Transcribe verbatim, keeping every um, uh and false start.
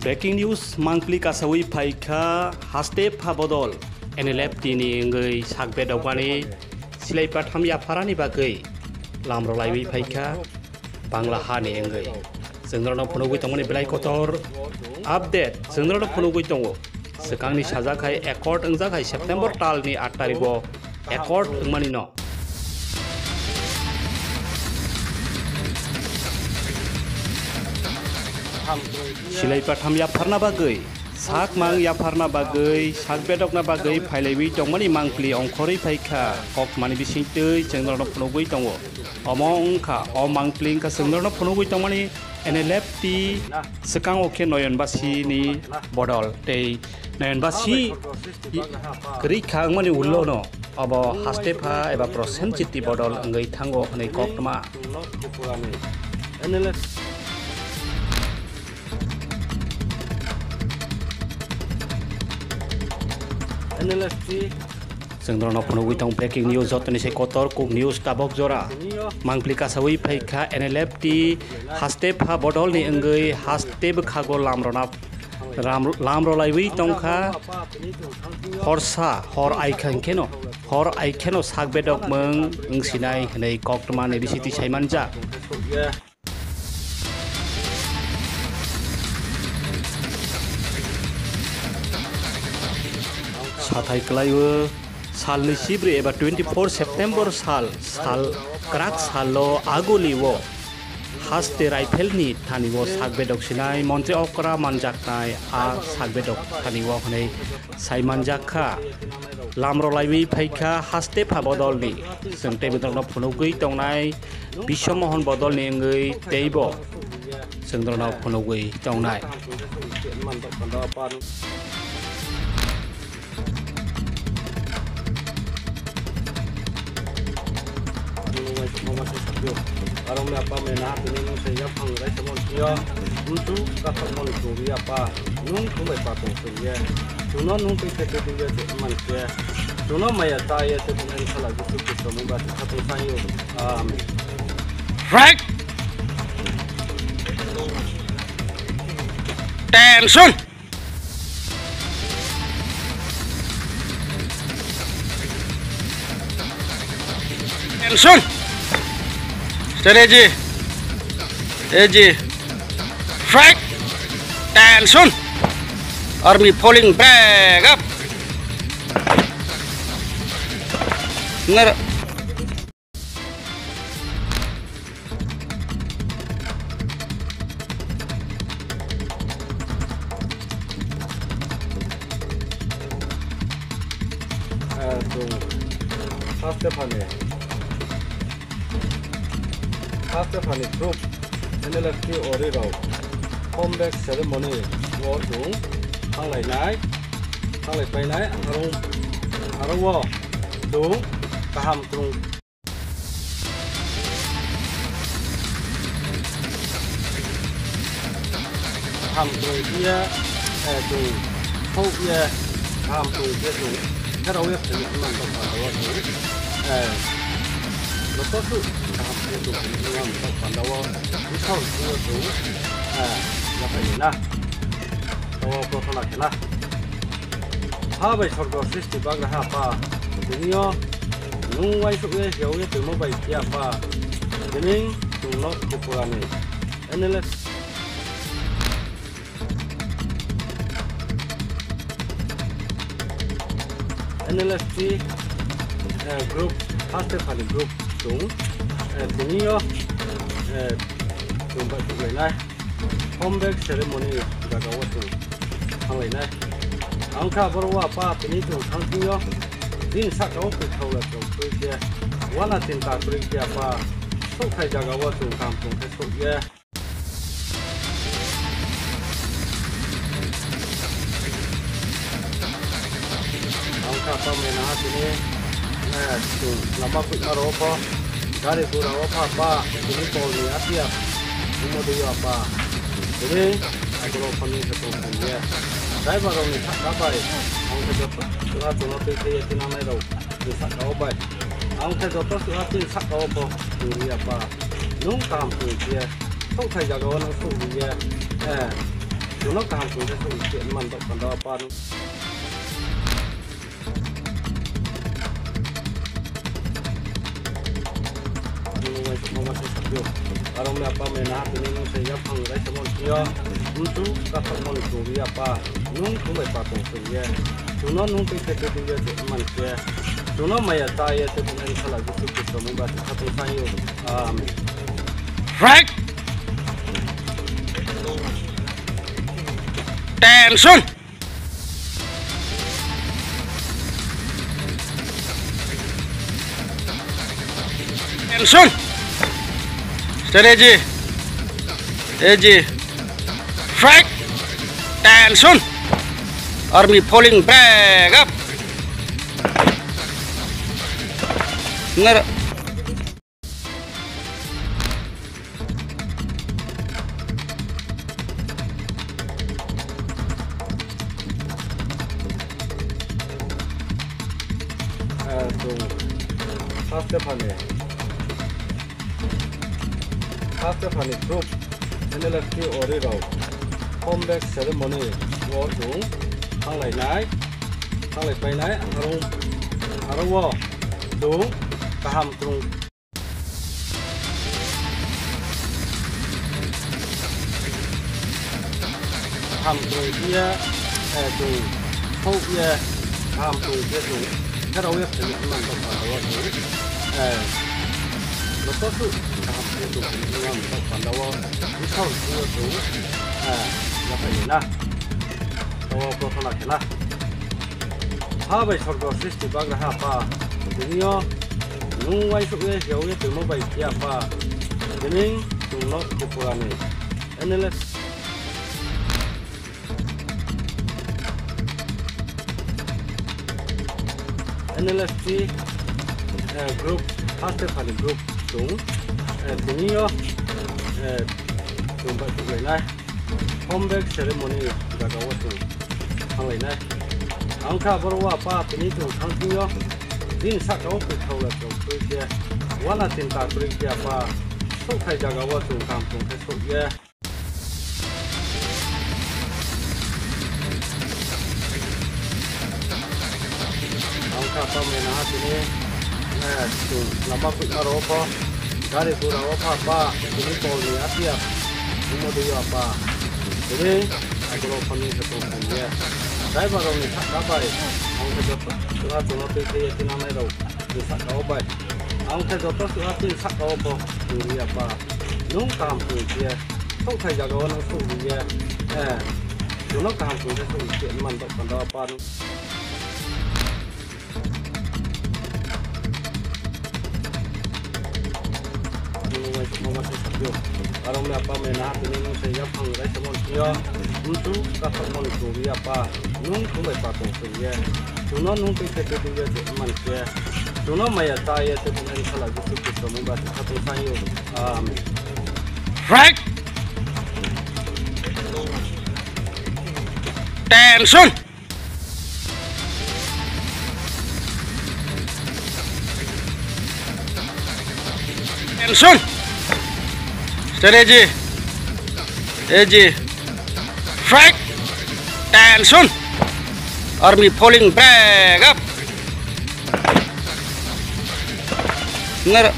Breaking news mangpli kasawi phaikha, haste pha bodol N L F T ni wngwi sak bedokmani silai patham yapharani bagwi lamro laiwi phaikha Bangla hani wngwi. Chwng norokno phunugwi tongmani belai kotor update chwng norokno phunugwi tongo. Swkangni sajak hai accord wngjak hai September talni aat tarikgo accord wngmani no. Silai patham yapharna bagwi, sak mang yapharna bagwi, sak bedokna bagwi phailaiwi tongmani mangpli ongkhorwi phaikha, kokmani bisingtwi chwng norokno phunugwi tongo. Omo wngkha, o mangpli wngkha chwng norokno phunugwi tongmani N L F T swkango khe Noyon Basi ni bodol tei Noyon Basi kwrwi kha wngmani ulo no obo haste pha eba Prosenjit ni bodol wngwi thango hwnwi koktwma. N L F T. Chwng norokno phunugwi tong breaking news jotoni se kotor kuk news tabok jora. Mangpli kasawi phaikha N L F T haste pha bodolni wngwi haste bwkhago lamrona ram-, lamrolaiwi tongkha. Horsa hor aikheno, hor aikheno sak bedok mwng wngsinai hwnwi koktwma ni bisingtwi saimanjak. Sathai kwlaiwi salni sibri eba twenty-four September sal, sal kwrak salo aguni o haste rifle ni thani o sak bedok sinai montri okra manjaknai a sak bedok thani o hwnwi saimanjak kha. Lamrolaiwi phaikha haste pha bodolni. Chwng tei bwdrokno phunugwi tongnai Biswa Mohon bodolni wngwi teibo chwng norokno phunugwi tongnai. Arong le apa mena tini nung se yaphang rai samon tiyo. Ntu kathok mon tuwi apa. Nung thumbai patong tuwi. Chuno nung twi khe twi twi je man khe. Chuno maya ta ye se tini sala Jisu Kristo mung ba khatung sa yo. Amen. Right. Tension. Tension. Strategy. A G. Strike. Tension. Army falling back up. Ner- Eh, chwng haste phani, haste phani group N L F T ori rok comeback ceremony o chwng thanglainai, thanglai painai, aro, aro o chwng kaham chwng Kaham tong ya, eh, tong, thok ya, kaham tong ya tong, kharao ya phani man ba panda wa tong, eh, joto su kaham tong tong man ba panda wa, bwsao tong ya tong, eh, yaphai na, tawa prarthana khe na. Ha bai sorgo srishti bagraha Apa, tini o nwng uaisuk ye hiao ye tongmo bai khe Apa, tini chwng no kupurani N L F, N L F T, eh, group, haste phani group chwng, eh, tini o, eh, chwng bai kuklainai. Comeback ceremony jaga o chwng thanglainai. Ang kha borok o Apa tini chwng thang thwngyo. Bini saka o kwthao le chwng kwrwi khe. Wana chinta kwrwi khe Apa. Sok thai jaga o chwng kaham chwng khe sok ye. Ang kha Apa mai naha tini, eh, chwng lama kwchma rok o pho, gari gura o pha Apa tini tol ni atia, omo twi Apa tini aborok phano se tong thang ye. Driver rok ni saka bai ang khe joto jora chwngno twi thai ye tinangnai rok ni saka o bai. Ang khe joto jora tini saka o pho tong ri Apa. Nwng kaham tong khe, sok thai jaga o nwng sok ri ye, eh, Jono kaham kung khe sok se man dok panda apa no. Nung wai mama se sapyo. Arong me apa me na tini nung se yaphang rai samon sio. Untu kathok mon kung ri apa. Nung kung bai pa kung kung ye. Jono nung pe pe pe pe ye man khe. Jono maya ta ye te nang sala Jisu Kristo mung ba khatung sang yo. Amen. Frank! Tension! Tension! Strategy! A G! Frank! Tension! Army falling back up! Nar- Eh, chung first step hani, first step hani group N L F T ori rok home back ceremony o chung thanglai nai, thanglai pai nai, aro, aro o chung kaham chung Kaham tong ya, eh, tong thok ya, kaham tong ya tong, kharao ya khaini man dok panda o tong, eh, joto su kaham tong ya tong, man dok panda o, Isor tong ya tong, eh, yaphai na, tao prarthana khe na. Ha bai sorgo srishti bagraha Apa, tini o nung uaisuk ye hiao ye tongmo bai khe Apa, tini chwng no Tripura ni N L F, N L F T, eh, group, first step hani group chwng, eh, tini o, eh, chwng bai tuklainai. Home back ceremony jaga o chwng thanglainai. Ang kha borok o Apa tini chwng thang thwngyo. Bini saka o kwthao le chwng kwrwi khe. Uana chinta kwrwi khe Apa. Sok thai jaga o chwng kaham chwng khe sok ye. Ang kha Apa mai naha tini, eh, lama kwchma rok pho, gari gura o pha Apa, tini tol ni atia, omo dei Apa. Tini aborok pho nung se tong thang ye. Driver rok ni saka bai, ang khe joto sura chwng no twi twi ye tinangnai rok ni saka o bai. Ang khe joto sura tini saka o pho tong ri Apa. Nung kaham tong khe, sok thai jaga o nung sok ri ye. Eh, jono kaham tong khe sok ri ye, man dok panda Apa nung. Nung wai mama se sapyo. Arong me Apa me na tini nung se yaphang rai samon sio. Untu kathok mon kung ri Apa. Nung kung bai pa kung kung ye. Jono nung pe pe pe pe ye man khe. Jono maya ta ye te nang sala Jisu Kristo mung ba khatung sang yo. Amen. Frank! Tension! Tension! Strategy! A G! Frank! Tension! Army falling back up! Nar-